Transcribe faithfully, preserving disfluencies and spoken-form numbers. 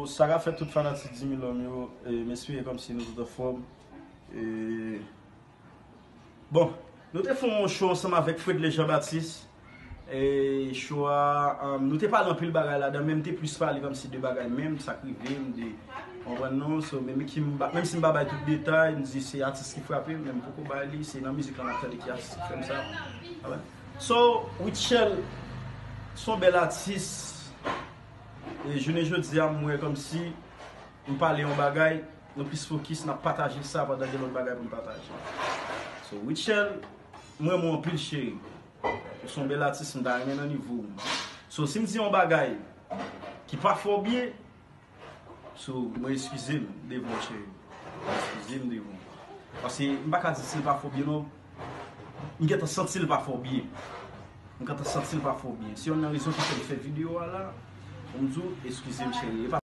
Sa ka fèt tout fanatik Dimilòm yo, e, m espere kòmsi nou tout anfòm. E, bon, nou te fè yon show ansanm avèk Fredley Jean Baptiste. E show a, um, nou te pale anpil bagay ladan, men m te plis pale kòmsi de bagay menm, sa k rive m, de, konprann non? So, menm ki m pa, menm si m pa bay tout detay, m di se atis ki frape m, men m poko bay li, se nan mizik lan m ap tande ki atis ki fè m sa. Konprann? So, Rutshelle, se yon bèl atis. E jounen jodi a, m wè kòmsi m pale yon bagay, nou plis fokis, n ap pataje sa pandan gen lòt bagay pou n pataje. So, Rutshelle, m renmen w anpil, cheri. Ou se yon bèl atis, m ta renmen nan nivo w. So, si m di yon bagay ki pa fè w byen, so, mwen eskize m devan w, cheri. Eskize m devan w. Paske m pa ka di si l pa fè w byen, non. M gentan santi l pa fè w byen. M gentan santi l pa fè w byen. Se youn nan rezon ki fè m fè videyo a la. Pou m di w, eskize m, cheri. E pa